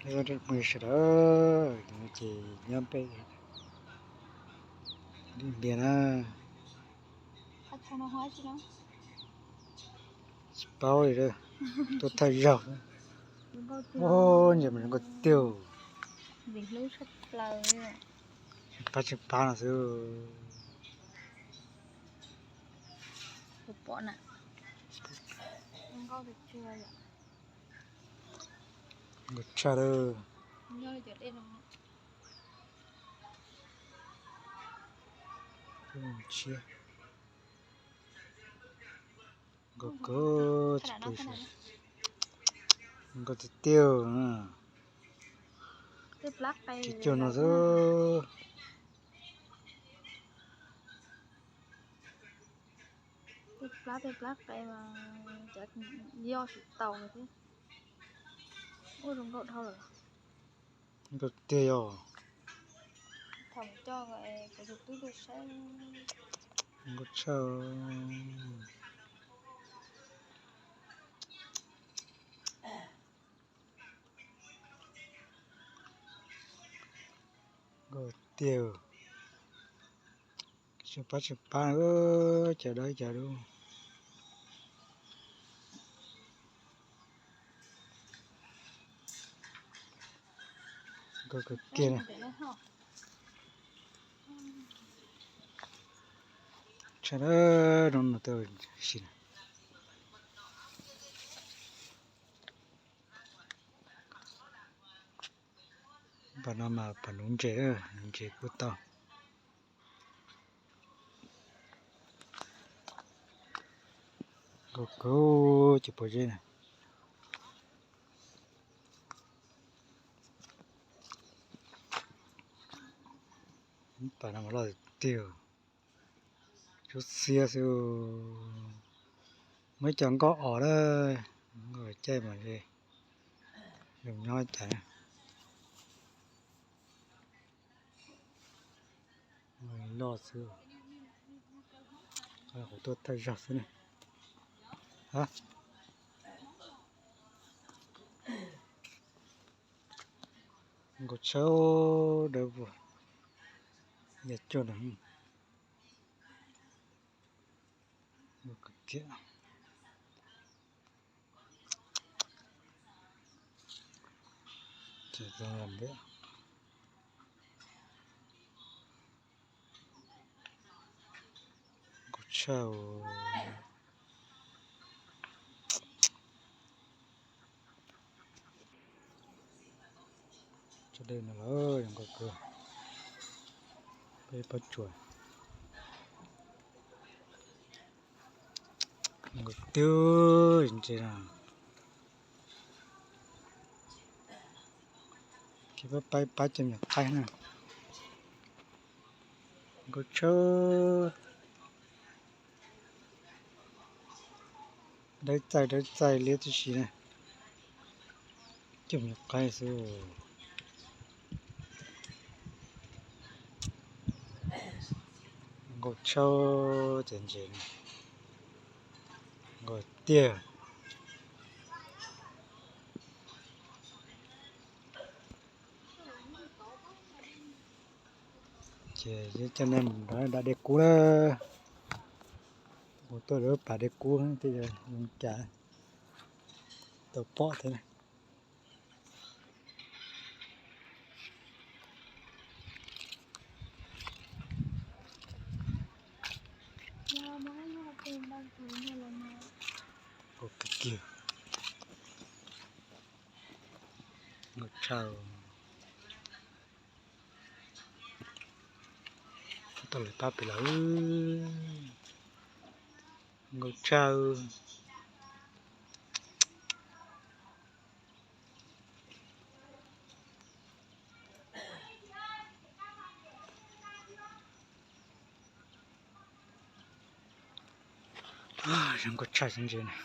Phooj ywg sawv daws, ces nyob peb li npias na. Tsis paub li, tuaj thawj zaug. Ub, ntshe mas zoo nkauj tiag. Pab tsis pab no xwb. Nkauj tshaj lawm. Nkauj kawg, nkauj tiag tiag. Tsis cuag no xwb. Tej plab tej plab qe mas cov yoj tsis tau thiab. Ua zoo nkauj dhau lawm. Nkauj tiag yog. Thaum coj kuv tus tub tuaj saib. Nkauj tshaj. Nkauj tiag. Tsis pab tsis pab, cov dawb cov dub. Nkauj kawg kiag na. Tshaj na, no no tau si na. Pas no mas pas nuv ntses, nuv ntses kuj tau. Nkauj kawg, ces pob zeb na. Pas no mas loj tiag, tub xiab xwb. Muaj cov nkauj os na, nkauj caij mas zoo nyob cas. Loj xwb, kuv tuaj thawj zaug xwb ne. Nkauj tshaj, dawb vog, yaj cuag na. Nkauj tshaj. Tso dej no los zoo nkauj kawg. Peb pob tsuas. Nkauj tiag ntses no. Ces pab pab pab cov nyuam qaib na. Nkauj tshaj. Dawb txaij dawb txaij liab tib si na. Cov nyuam qaib xwb. Nkauj tshaj, cov ntses no nkauj tiag. Ces coj nej mus nrog da dej kub na. Mus tuaj lawv pas dej kub tej zoo cas tau pom thiab. Nkauj kawg kiag. Nkauj tshaj. Tau lawv pab pem lawm. Nkauj tshaj. Zoo nkauj tshaj cov ntses na.